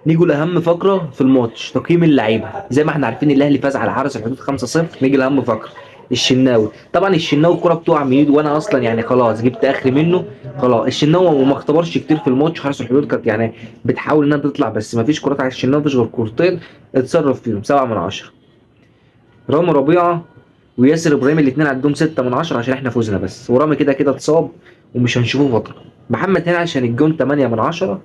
نيجوا لاهم فقره في الماتش، تقييم اللعيبة. زي ما احنا عارفين الاهلي فاز على حرس الحدود 5-0. نيجي لاهم فقره، الشناوي. طبعا الشناوي الكره بتقع من ايده، وانا اصلا يعني خلاص جبت اخر منه خلاص. الشناوي وما اختبرش كتير في الماتش، حرس الحدود كانت يعني بتحاول انها تطلع، بس ما فيش كرات على الشناوي، ما فيش غير كورتين اتصرف فيهم. 7 من 10. رامي ربيعة وياسر ابراهيم الاثنين عندهم 6 من 10 عشان احنا فزنا بس، ورامي كده كده اتصاب ومش هنشوفه فترة. محمد هاني عشان الجون 8 من 10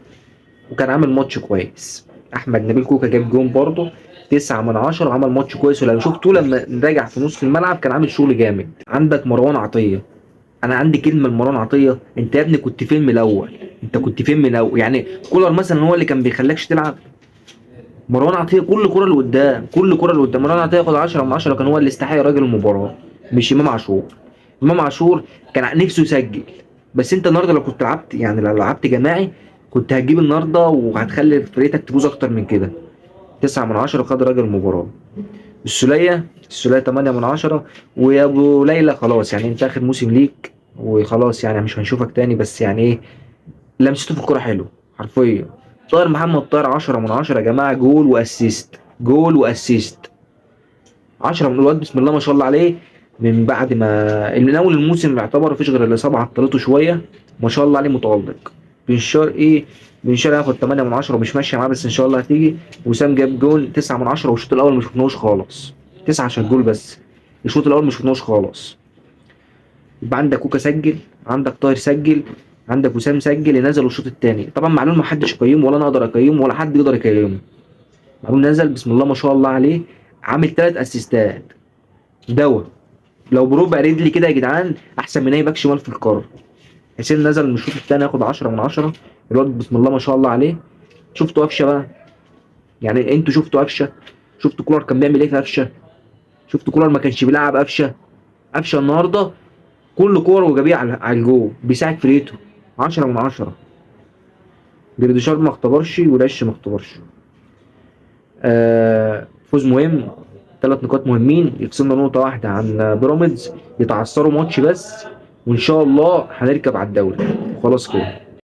وكان عامل ماتش كويس. احمد نبيل كوكا جاب جون برضه 9 من 10 وعمل ماتش كويس، ولو شفته لما راجع في نص الملعب كان عامل شغل جامد. عندك مروان عطية، انا عندي كلمة لمروان عطية، انت يا ابني كنت فين من الاول؟ انت كنت فين من الاول؟ يعني كولر مثلا هو اللي كان بيخليكش تلعب؟ مروان عطية كل كره لقدام، كل كره لقدام. مروان عطية ياخد 10 من 10، كان هو اللي استحق راجل المباراة مش امام عاشور. امام عاشور كان نفسه يسجل، بس انت النهارده لو كنت لعبت، يعني لو لعبت جماعي كنت هتجيب النهارده وهتخلي فرقتك تفوز اكتر من كده. 9 من 10 خد راجل المباراة. السوليه 8 من 10. ويا ابو ليلى خلاص، يعني انت اخر موسم ليك وخلاص، يعني مش هنشوفك تاني، بس يعني ايه، لمسته في الكورة حلو حرفيا. طاهر محمد طاهر 10 من 10 يا جماعة، جول و assist، جول و assist، 10 من الواد بسم الله ما شاء الله عليه. من بعد ما من اول الموسم يعتبر مفيش غير الاصابة عطلته شوية، ما شاء الله عليه متالق. بن شرقي، بن شرقي هياخد 8 من 10 ومش ماشية معاه، بس ان شاء الله هتيجي. وسام جاب جول 9 من 10، والشوط الاول ما شفناهوش خالص، 9 عشان الجول بس، الشوط الاول ما شفناهوش خالص. يبقى عندك كوكا سجل، عندك طاهر سجل، عندك وسام سجل، اللي نزلوا الشوط الثاني. طبعا معلول ما حدش يقيمه، ولا انا اقدر اقيمه، ولا حد يقدر يقيمه. معلول نزل بسم الله ما شاء الله عليه، عامل 3 اسيستات دوا. لو بربع رجلي كده يا جدعان احسن من اي باك شمال في القارة. حسين نزل من الشوط الثاني ياخد 10 من 10، الواد بسم الله ما شاء الله عليه. شفتوا قفشه بقى؟ يعني انتوا شفتوا قفشه؟ شفتوا كولر كان بيعمل ايه في قفشه؟ شفتوا كولر ما كانش بيلعب قفشه؟ قفشه النهارده كل كورة وجابيه على الجول، بيساعد فرقته. 10 من 10. جريديشار ما اختبرش، والعش ما اختبرش. فوز مهم، 3 نقاط مهمين، يفصلنا نقطة واحدة عن بيراميدز، يتعثروا ماتش بس وإن شاء الله هنركب على الدوري وخلاص كده.